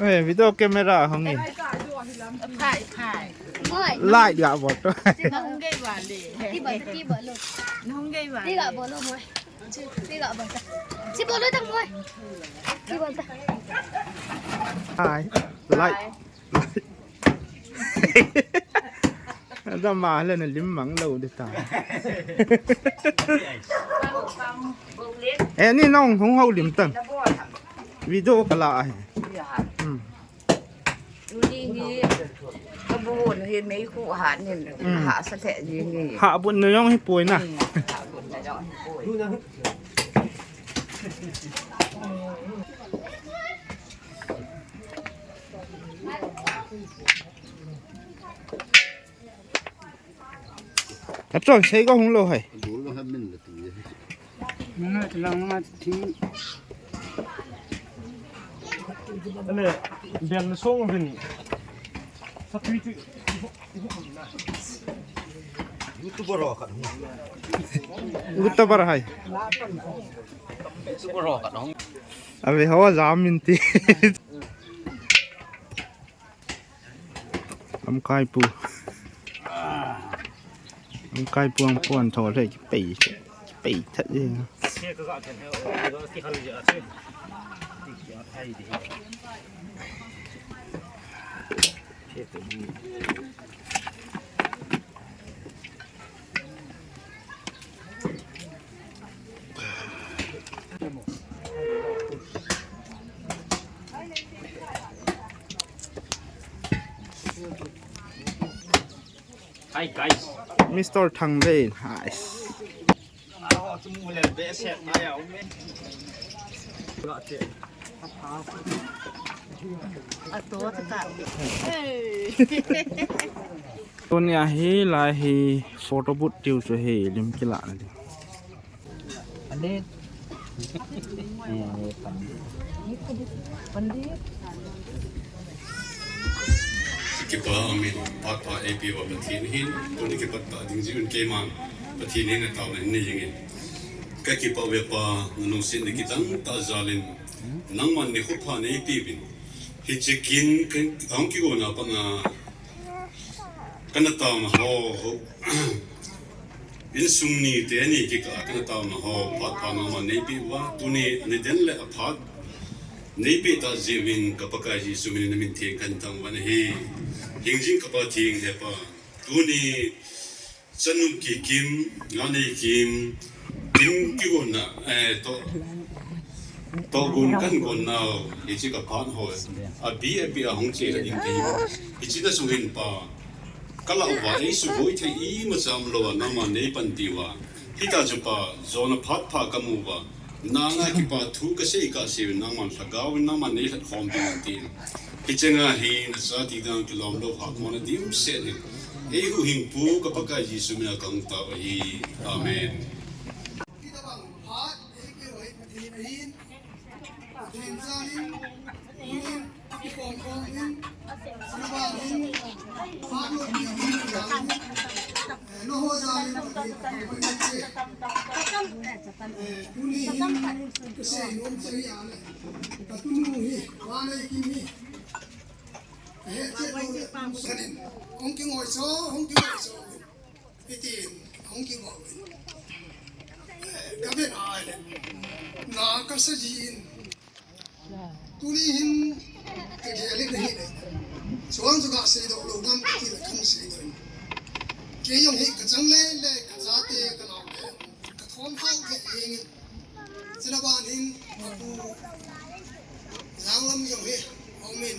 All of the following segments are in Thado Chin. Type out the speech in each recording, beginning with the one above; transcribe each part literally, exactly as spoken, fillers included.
Hey, video camera hong e. Phai, phai. Moi. Light ga bol to. Nahung gei vale. Ti bol, ti bol lo. Nahung gei vale. Ti ga bol lo, moi. Ti ga bol ta. Ti bol lo ta, moi. Ti bol ta. Hai. Light. Ada mah le na lim mang lo de ta. Eh, ni nong hung hau lim tan. Video kala ai. Hmm. Tuni hi, ka bu ni hi mei khu ha ni, hmm, ha sa the ni ni. Ha bu ni yong hi poi na. Hmm, ha bu ni yong hi poi. Ap chon sei ko hung lo hai. Dul lo ha min le tu ye. Min le tu lang ma thi. Ale, bel na song vin. Sa tu tu. YouTuber ho khat hung. YouTuber hai. YouTuber ho khat hung. Ave hawa jam min ti. Lamkai pu. Lamkai pu ang puan tho le ki pei, ki pei that je. Hi guys. Mister Thangvei, nice. Tunia hi lai hi photo booth tiu chu hi lim kila na ding. Pandit. Pandit. Kipa amin, phat pha eipeuva Pathen hin, tuni kipat tah ding jeh un keiman Pathen henga taona hin nei jingin. Ka kipah uve Pa, na lungsetna kidang tah jal in, nangman nikho pha neipeuvin. Hiche kin, ka, ahung kigonna pat a, kana taona ho, ho. Insung nite ni kikah a kana taona ho, phat pha nangman neipeuva, tuni ani den le aphat neipeh tah jeh uvin ka Pakai Jesu min in na min theng kahin thangvah in ahi. Hingjing ka Pa theng le Pa, tuni chanu kikim, nganei kim, kin kigonna, eh, to, togon kahin gonnau, hiche ka phat ho, abi, abi ahung che ding kahi. Hiche na sung hin Pa, ka lah uva, eisuboi thei imacha umlouva, nangman neipanpi uva. Hita chu Pa, jona phat pha kamu uva. Nanga kipa thu kasei kahsei uvin nangman lhagao in nangman neilhat khom ding tin. Hiche nga hi nacha ti dang kilom lou hatmona dimset in. Eihuhhingpu ka Pakai Jesu mina kahung tao ahi. Amen. Tuni hin kasei nom chu ahile, ka tunu hi, Vaneikim hi, kahet chet lou le, sanin, hung kingoiso, hung kingoiso, hitin, hung kingoiso. Kavet ahile, na kasa jin, Tuni hin kagel in ahile. Chuan chu kasei doh lou ngam kati le kan sei doh in. Kei jong hi kachang lele, kachate, kanaote, kathon hau kei jeng in. Chuna ban hin, apu Janglam jong hi, aumin.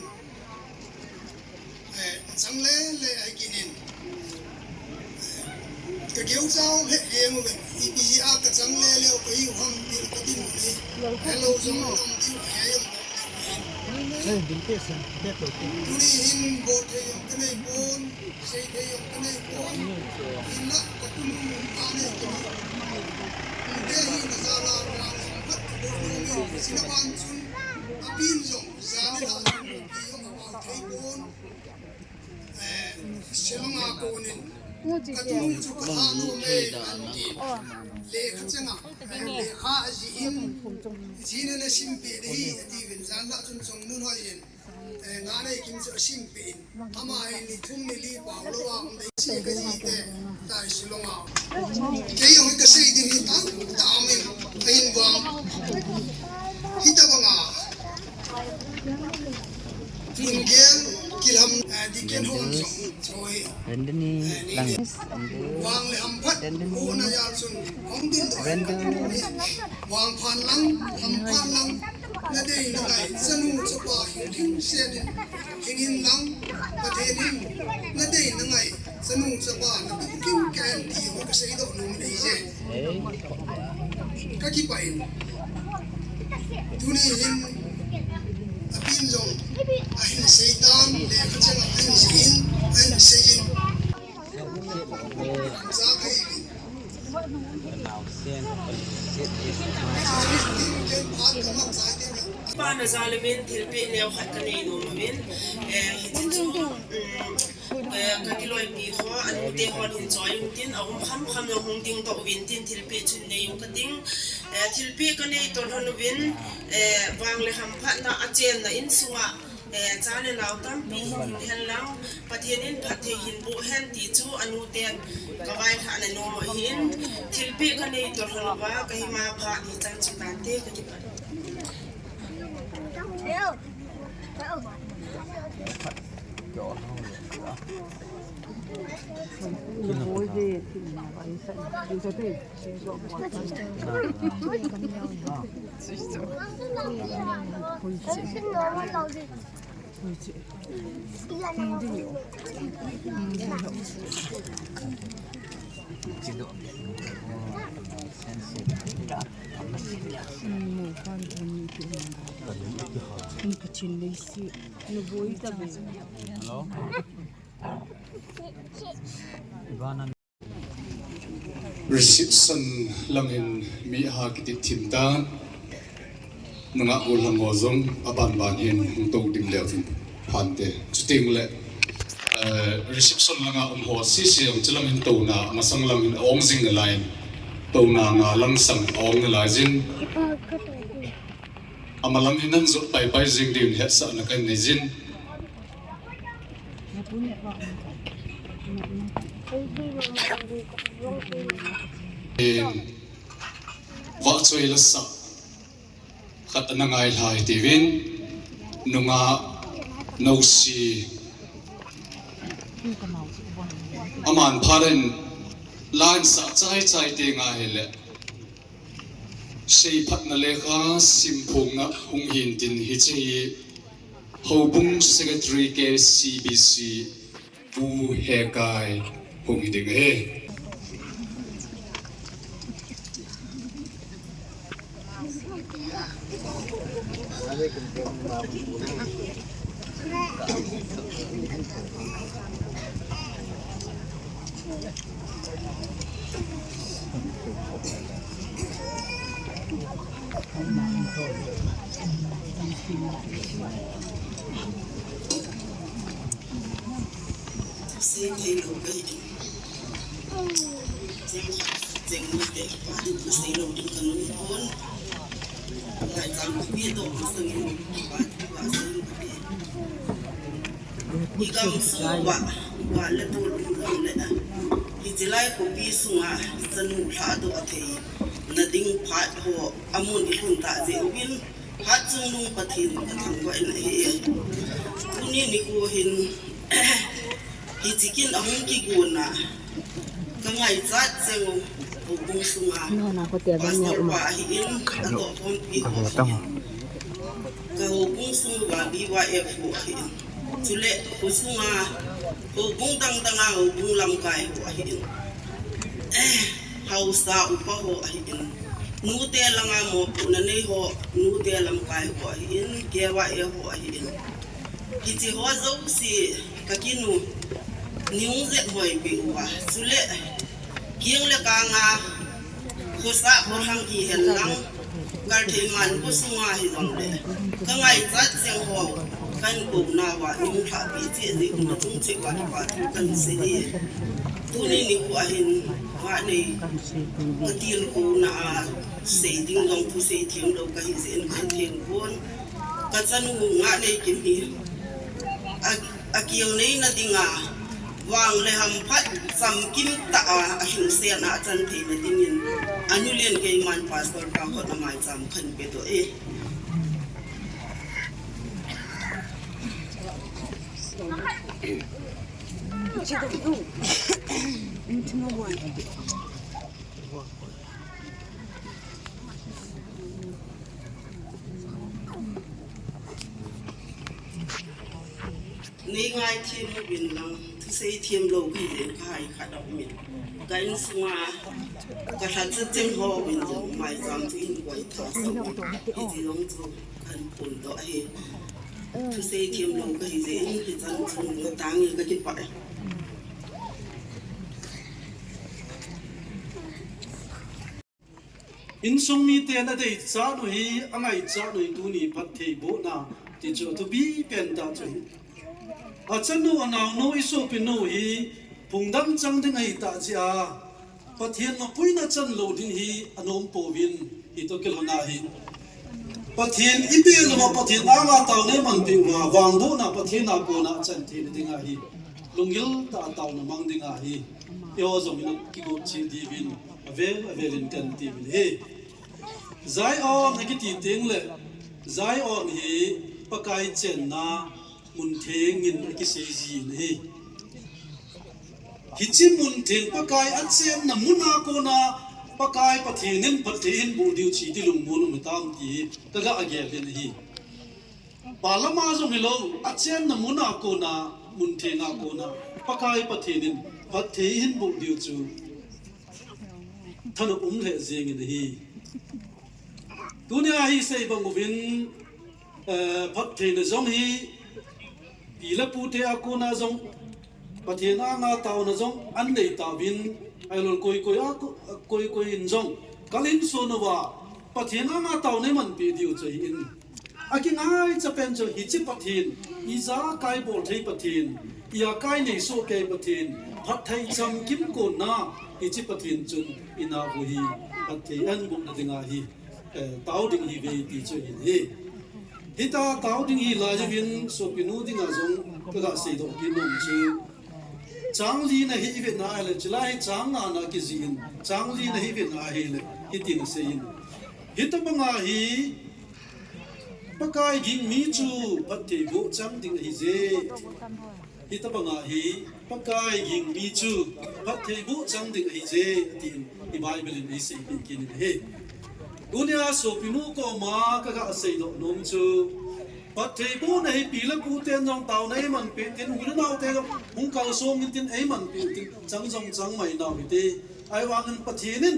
Eh, chang lele ahi kit in. Ka geu chau le le mo ben. Ipi a ka chang lele u ka hiu ham ti ka din ni. Hello jong lam ti u he jong. Hey, din te sen, te to te. Tuni hin bol thei jong ka nei pon, sei thei jong ka nei pon. Hinla ka tunu ka nei pon. Te hi na jala jala mat ka bol lo ni. Sina ban chun a pin jong jani la jong ki jong a pau thei pon. Eh, Shillong a konin, Ka tunu chu ka ha nom e, an ti. Lekha chang a, lekha a jih in, jin a na sim peh ding ahi, ati uvin, jan lah chun Chongnun ho in, eh, Nganeikim chu a sim peh in, ama hi ni thum ni li pao lou a um ding, si ka ji te, tai si lou a. Kei jong ka sei ding hi tam tam in, a in vang. Hitabang a. Bungel kilam, eh, di ken hon jong, choi. Randani lang. Vang le hamphat, Randani. Huna jal chun, hong din do. Randani. Vangphan lang, hamphan lang, na dei na ngai, chanu chapa hing hing se din, hing in lang, Pathen in, na dei na ngai, chanu chapa, na kum kim ken ti, ka sei doh nom nei je. Ka kipah in. Tuni hin, a pin jong, a hin sei tan, lekha chang a hin sei in, a hin sei in. Sa ka hi in. Pa na jal a min thilpeh neo khat ka nei nom a min, eh, hiche chu, um, Eh, ka kiloipi ho, a nute ho hin choi un tin, a um kham kham jong hung ding doh uvin tin, thilpeh chun nei u ka ting. Eh, thilpeh ka nei toh lhon uvin, eh, vang le hamphatna a chenna insunga, eh, cha le nao tampi hin hen lang, Pathen in phatthei hin boh hen ti chu a nuten ka vailhahna nom ahin, thilpeh ka nei toh lhon uva, ka hima phat hi chan chu tante ka kipah. Hello. Reception langin mi ha kitit thim tan. Nungah gollhang ho jong aban ban hin hung tou dim leu vin phante. Chuteng le, eh, reception langa um ho sese jong chulang hin touna, amasang lang hin a-ong jing nalai in. Touna nga lang sang a-ong nalai jin. Amalam hin nan jot pai pai jing din hetsahna kan nei jin. In, vahchoi la sah khat ana ngai lha hite uvin, nungah Nosi. Aman phat in la in sah chai chai te ngai le. Seiphatna lekha simphongna hung hin tin hiche hi Houbung Secretary K C B C Pu Hekai hung hi ding ahi. Sei thei lou ka hi. Cheng khat, cheng ni te, pa ding ka sei lou ding ka nung pon. Lai chang ka pi to ka sang in, pa ding ka sei lou ka hi. I gam sung uva, uva le tol um le. Hiche lai khopi sunga, chanu lhadoh thei na ding phat ho, amun i lhun ta jeh uvin, Hatchungnung Pathen ka thangvah in ahi. Tuni nikho hin hiche kin ahung kigon a ka ngaichat cheng u, houbung sunga Pastor pa ahin, atoh khompi ho ahin, ka houbung sunga B Y F ho ahin, chule khosunga houbung dang danga houbung lamkai ho ahin. Haosa upa ho ahin, nute langa mopohna nei ho, nute lamkai ho ahin, K Y A ho ahin. Hiche ho jouse ka kinu, nihung jep hoipeh uva. Chule, keng le kanga, khosa kholhang hihen lang, Kartheiman khosunga hijongle, ka ngaichat cheng ho, Kan kou nauva, nung lhahpi cheh jeh un, achung cheh uva kipa thu kan sei e. Tuni nikho ahin, vannei, ka tilkhouna a sei ding jong thusei themlou kahi jeh in kahin theng pon. Ka chanu Nganeikim hi, a, akel neina dinga, vang le hamphat chamkim tah a, ahingsetna a chan theina dingin, anu len keiman pastor pa khut a maicham kahin pedoh e. Nei ngaithem uvin lang, thusei themlou kahi le kahai khat aumin. Ka insunga, ka lhacha cheng ho uvin jong, maicham chu hin koi tha sa uvin. Hiti jong chu kahin phondoh ahi. Thusei themlou kahi jeh in, hichan chun natang e, kakipah e. Insung miten adeichat u hi, angaichat u hi tuni phattheibohna ti chu athupi pen tah chu ahi. Achanu anaonu isopinu hi phungdam chang ding ahitah jeh a, Pathen mapuina chan lou ding hi anom pouvin, hitoh kilhona hi Pathen ipi louva Pathen anga taona imanpeh uva, vangbohna Pathen a kona achan theina dinga hi lunggil tah a taona mang dinga hi eiho jong in akigot cheh diuvin avel avel in kahin tiuvin ahi. Zion akiti tengle, Zion hi Pakai chenna mun theng in akisei jin ahi. Hiche mun theng Pakai achenna mun a kona Pakai Pathen in phatthei ahin boh diu chu iti lungmon um hitam ti kaga gel in ahi. Pa lama jong hilou, achenna mun a kona, mun theng a kona Pakai Pathen in phatthei ahin boh diu chu thanop um lheh jeng in ahi. Tunia hi sei bang uvin, eh, phattheina jong hi pi le pute a kona jong, Pathen anga taona jong anei tauvin, ahilou le koi koi a ko-, koi koi in jong kal in son uva Pathen anga taona imanpeh diu chu ahin. Akingaicha pen chu hiche Pathen, ijakai bolthei Pathen, ijakai neisoh kei Pathen, phatthei chamkim konna hiche Pathen chun inao u hi phatthei ahin bohna dinga hi, eh, tao ding ihiuve ti chu ahin ahi. Hitia tao ding ihi lai uvin sopinu dinga jong kaga seidoh kit nom chu, chang li na hi ivet na ahile, chulai hi chang nga na kijih in, chang li na hi ivet na ahile, hitin asei in. Hitobanga hi Pakai ging mi chu phattheiboh chang ding ahije. Hitobanga hi Pakai ging mi chu phattheiboh chang ding ahije, atin i Bible in eisei peh kit in ahi. Tunia sopinu koma kaga seidoh nom chu, phattheibohna hi pi le puten jong taona eimanpeh tin, u le naote jong hung kalsong intin eimanpeh tin, chang jong chang mai nau hite. Ahivangin Pathen in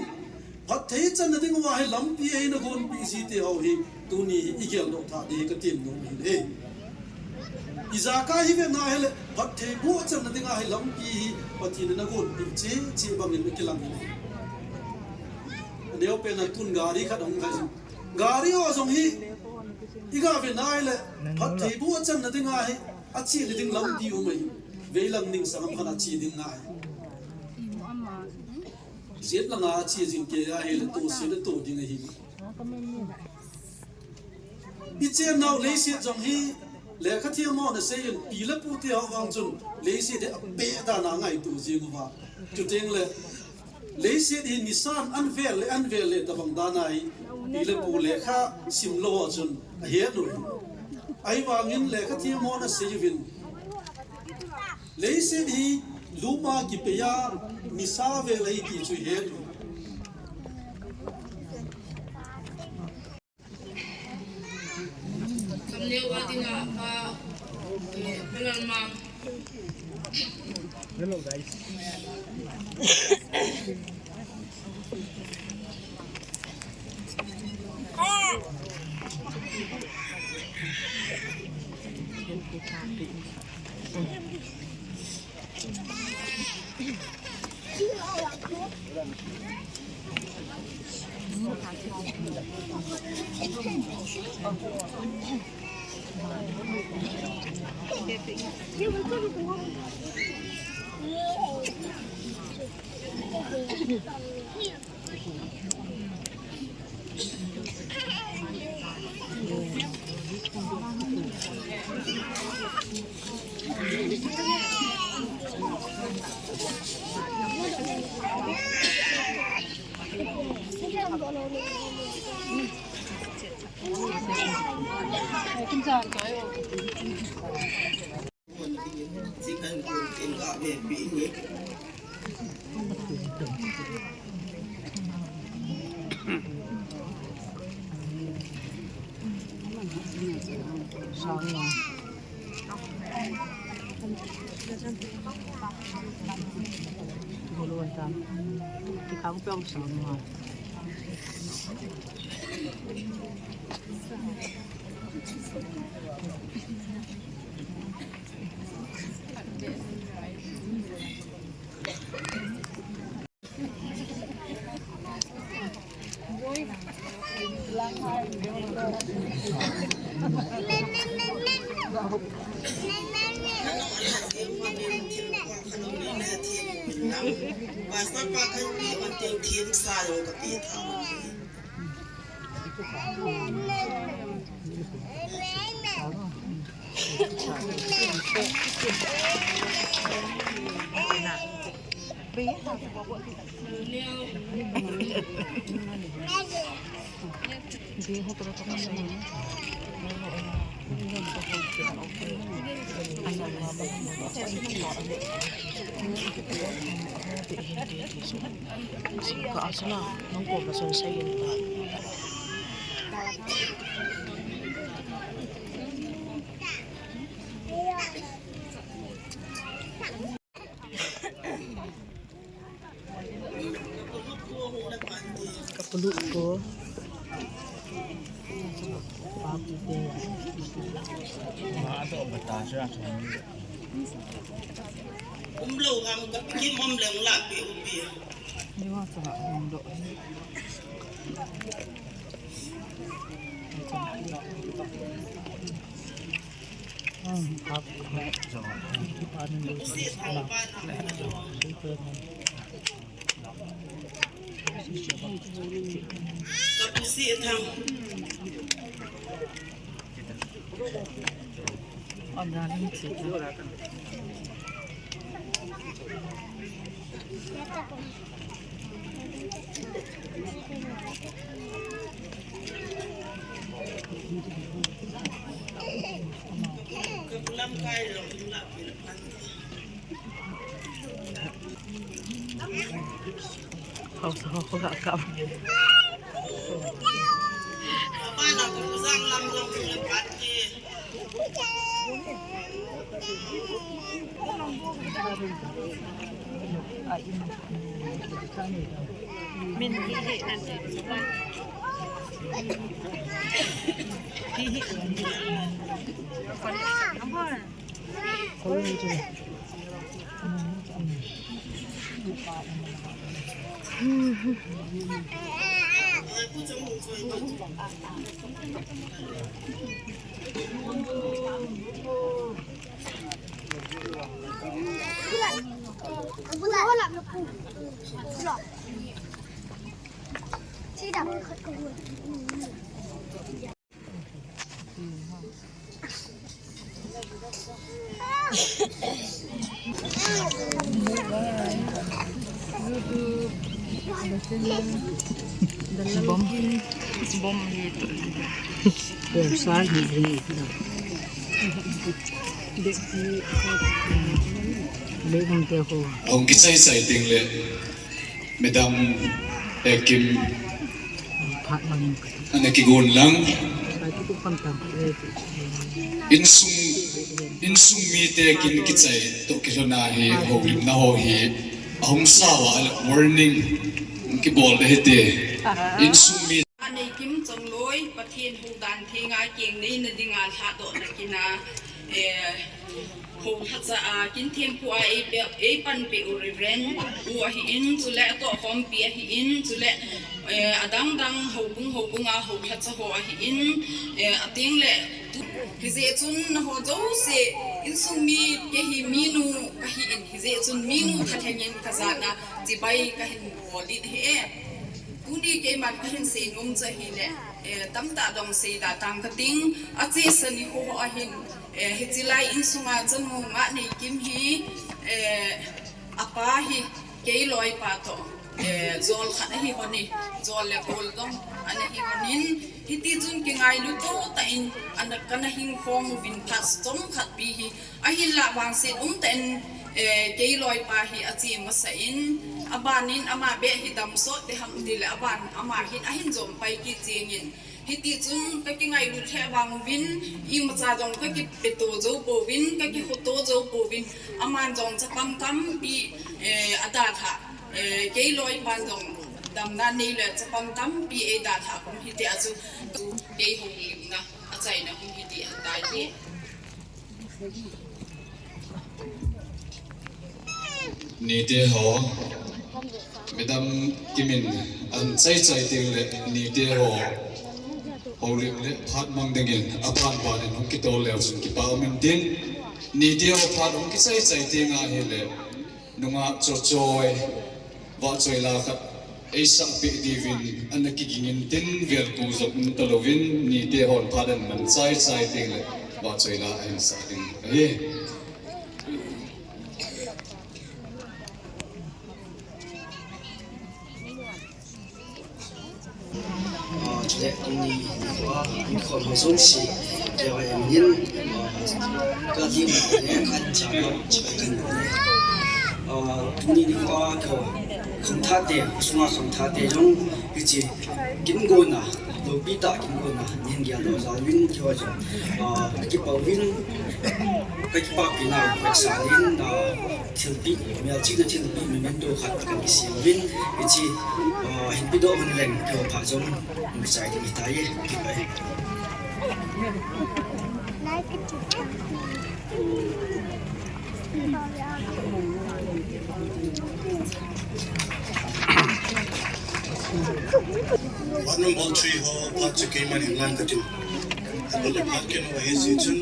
phatthei channa dinguva hi lampi eina gonpeh jite ho hi tuni hi igeldoh thah ding hi katem nom ahi. Ijakai hi ivet na ahile, phattheiboh channa dinga hi lampi hi Pathen in agonpeh cheh cheh bangin akilang in ahi. Aneo pen a tun gari khat ahung lhai jin, gari ho jong hi iga vet na ahile, phattheiboh channa dinga hi achena ding lampi um ahi. Veilang ning sangam khat ache ding ngai. Jet langa ache jing kei ahile, tohse le toh ding ahi. Ichennau leiset jong hi, lekha them hon asei in, pi le pute ho vang chun leiset hi apeh dan a ngaito jing uva. Chuteng le, leiset hi nisan anvel le anvel le tobang dan ahi, pi le pu lekha simlou ho chun ahet u ahi. Ahivangin lekha them hon asei uvin, leiset hi luma kipei a nisa vel ahi ti chu ihet u ahi. Thumbnail a dinga, eh, Hello, guys. Pastor pa kan pi on teng thim sa jong ka pi tha. Kapulu ko. Papu ko. Umlo ngam kapikim umlo ngam lapi upi. Ni wa sa umlo. Bom. Bom hi tu. Bom sa hi hi. Bom te ho. Hung kichai chai ting le. Madam, eh, Kim, ana kigon lang. Insung, insung mite kin kichai toh kilhona hi, houlimna ho hi, ahung sao a, warning, kibol de hite. Insung mi. Anei Kim Chongloi, Pathen houdan thenga keng neina dinga lhadohna kina, eh, Houlhacha a, kin thempu a, ei pe, ei panpi u Reverend u ahin, chule tohkhompi ahin, chule, eh, adang dang houbung, houbung a houlhacha ho ahin, eh, ateng le tu Hijeh chun nangho jouse, insung mi, kei hi minu kahin, hijeh chun minu thalheng in kajana chibai kahin bol in ahi. Tuni keiman kahin seinom chu ahile, eh, tamtah dong seida tang kating, achesa nikho ho ahin, eh, hiche lai insunga chanu nga nei kim hi, eh, apa hi, kei loipa toh, eh, jol khat ahi hon in, jol le kol dong ana hi hon in, hiti chun kingailu toh tah in, ana, kana hing khom uvin phat chomkhat pi hi, ahinlah vangset umtah in, eh, kei loipa hi ache masa in, aban in ama beh hi damsot ding ham tile, aban ama hin ahin jom pai kit jeng in, hiti chun kakingailut lheh vang uvin, imacha jong kakipeto jou pouvin, kakikhoto jou pouvin, aman jong chapang tampi, eh, adalhah, eh, kei loipan jong damna neile chapang tampi eidalhah kum hiti a chu, kei houlimna achaina kum hiti ahitai. Nite ho, midang kimin an chai chai teng le, nite ho, houlim le phat mang dingin, aban ban in hung kitol leu chun kipa um intin, nite ho phat hung kichai chai teng ahile, nungah chochoi, vahchoi la khat, eisah peh diuvin, ana kiging intin, velpu jong um talouvin, nite hon phat an man chai chai teng le, vahchoi la ahin sah ding ahi. Ah, chule tuni nikho a, nikho ho jouse, K Y M in, ah, ka lim le ka cha lo, chule kan, ah, tuni nikho a kho, khangthah te, sunga khangthah te jong, hiche, kin gona, lopi tah kin gona, nin gel lo jal vin, kho jong, ah, kipa vin, ka kipapi nau, ka sa lin, ah, Thilpeh, melchihna thilpeh memento khat kan kisem uvin, hiche, ah, hinpe doh hon leng, keiho phat jong, hung kichai ding ahitai, kipa e. Phat number three ho, phat chu keiman in lan katin. Abole phat keiman ahi jeh chun,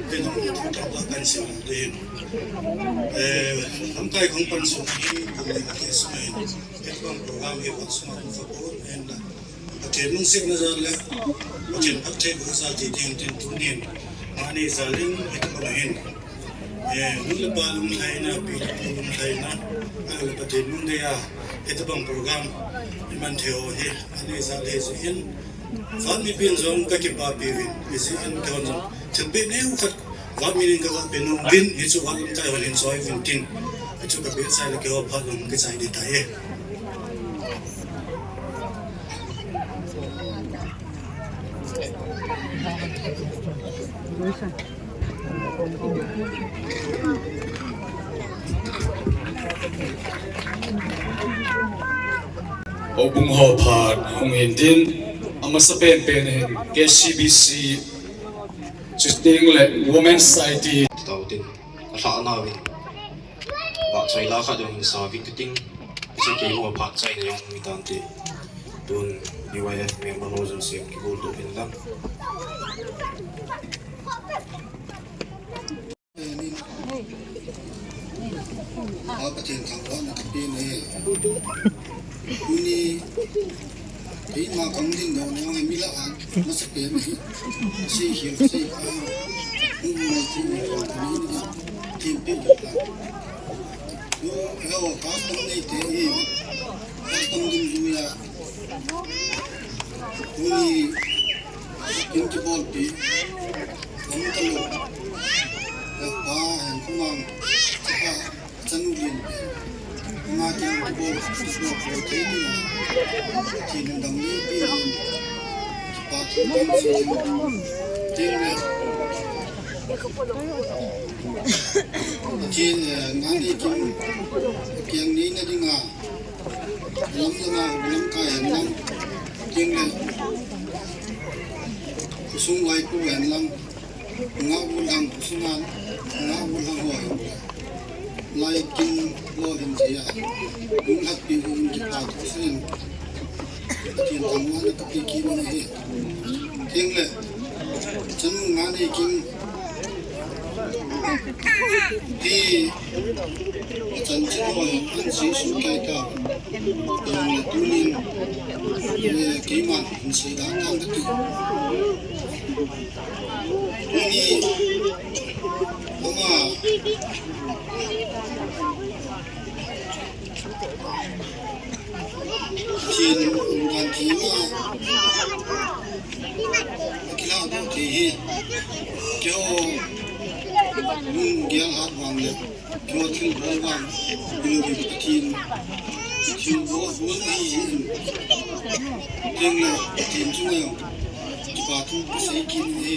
keiman thu thah kan sim ding. Eh, lamkai khong pan sung hi, kami ka ke sung ahin. Hitobang program hi vat sung a um kha pon, ahinla Pathen lungsetna jal le, Pathen phattheibohna jal ti ding tin tunin, mani jal in, hitobang ahin. Eh, nu le pa lunglhaina, pi le pu lunglhaina, ahile Pathen lungdei a, hitobang program, iman thei ho hi, ani jal ahi jeh in, Vat mipin jong kakipapi uvin, hijeh in keiho jong thilpeh neo khat vat minin kaga pe nom uvin, hichu vat lamkai hon hin choi uvin tin, hichu kapeh chai le keiho phat jong kichai ding ahitai. Houbung ho phat hung hin tin, amasa penpen hin K C B C chuteng le Women Society. Tao tin, alhah nauvin, vahchoi la khat jong hin sa uvin kating, hiche keiho phat chaina jong um hitante, tun B Y F member ho jong sem kibol doh hin lang. Pa Pathen thangvahna kape nahi. Tuni, keima kahung dingdoh nau hi mi lah a, masapen ahi. Sei khel, sei kha. Hung mai ti ni thon ni ni. Thempeh doh la. Tu, eiho custom neite hi. Custom dungjui a. Tuni, kin kibolpi. Lam talou. Ka pa, hen kumang. Ka pa, chanu lien. Nga kin kibol, kibol, kibol, kibol, kibol. Kin dam ni pi. Kipa tu tam si. Tin le. Kin, eh, nga ni kin. Kiang ni na dinga. Lam lama, lamkai hen lang, tin le, khosung vaipo hen lang, nga u lang, khosung a, nga u lang ho hen lang. Lai kin lo hen jeh a, lunglhatpi u in kipa thu sen, Pathen thangvahna kape kit nahi. Tin le, Chanu Nganeikim hi chanchin hoi an si su kai ta. Tong le tunin, eh, keiman hin sei dan dan ka ti. Tuni ama Pathen umdan thei ma, akilah doh thei hi. Keiho lunggel hat vang le, keiho thilbol vang, ilouvin Pathen, Pathen bol, bol ahi jin. Teng le, Pathen chunga jong kipa thu kasei kit ahi.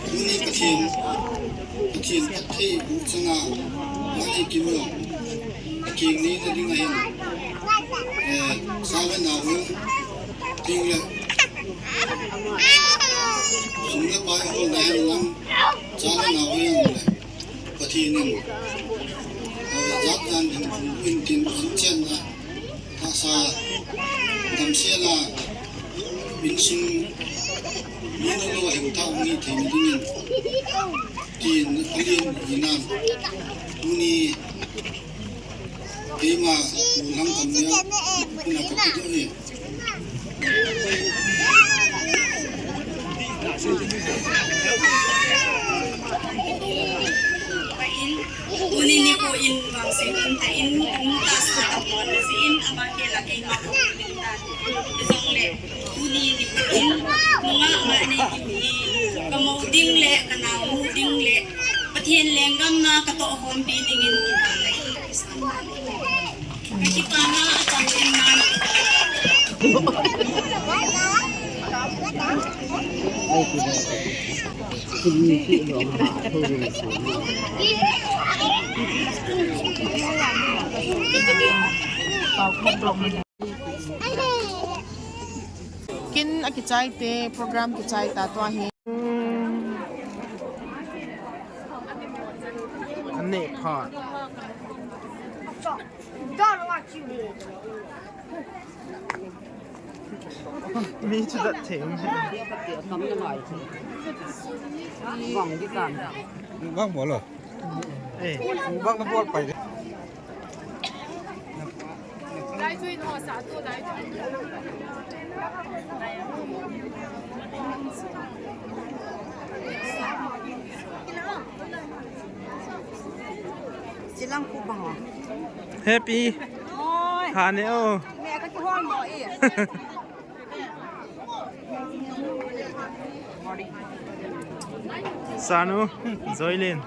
Tuni Pathen, Pathen phatthei boh changa, Nganeikim jong akeng neina ding ahin, eh, cha le nao jong, teng le, sum le pai holna hen lang, cha le nao jong le, Pathen in, eh, jat jan ding, in tin, in chenna, tahsa, damsel a, insung, mi nolo hing tah hung hi theina dingin, tin, alen, inan, tuni, keima, lungkham neo, ina ka kidoh hi. Tuni nikho in vangset in ta in, in ta su ta pon na si in, ama ke la keima ko ding ta. Jong le, tuni nikho in, nunga Nganeikim hi, ka mo ding le, ka nao mu ding le, Pathen lenggam na ka toh khompi ding in, kipa ka hi. Kin akichai te, program kichai ta tua hi. An neh phat. Mi chu dat thei um. Vang bol lo. Eh, vang na bol pai de. Silang ku bang o. Happy. Oi. Ha ne o. Me ka ki hon mo i. Sanu, Joylin.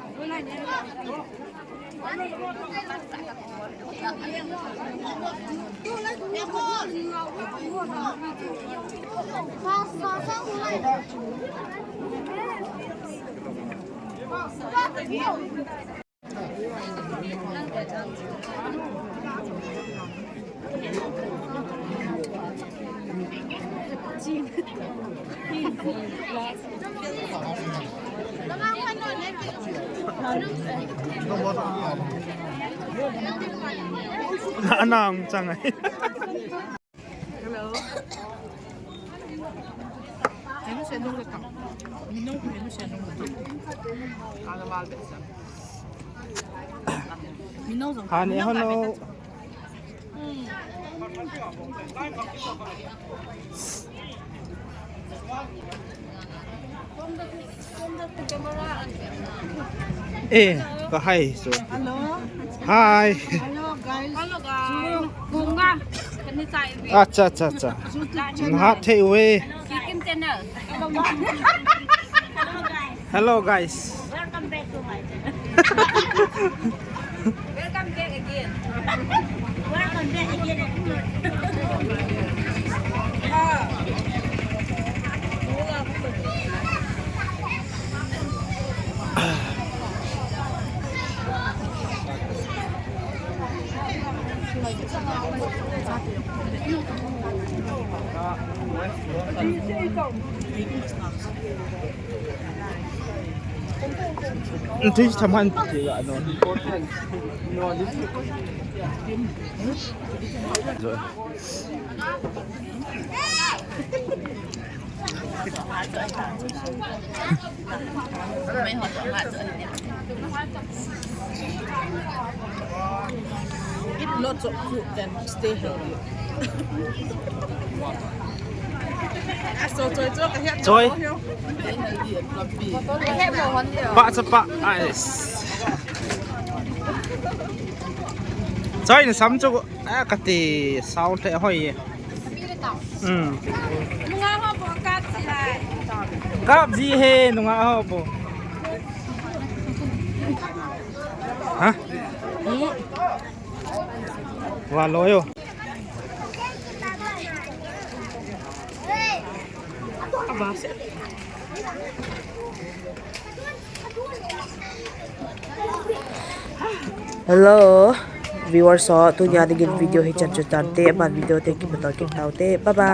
Na, na, ang chang ai. Hello. Hello, Shanong Gatang. Minong ko, hello, Shanong Gatang. Ala mal besa. Minong zong. Hani, minong hello. Ka besa. Hmm. Eh, ka hi, so. Hello. Hi. Hello, guys. Hello, guys. Bunga. Kani chai bi. Acha, acha, acha. YouTube channel. Nahat thei uve. Kikim channel. Hello, guys. Welcome back to my channel. Welcome back again. Welcome back again. Nti thaman ti ga non. Eat lots of fruit, then stay healthy. Choi. Pa cha pa. Ais. Choi, na sam chu a kati sao the hoi. Hmm. Kap ji he nunga ho po. Ha? Wa lo yo. Hello, viewers ho, tunia dingin video hi chan chu tante, aban video te kimuto kit taute. Bye bye.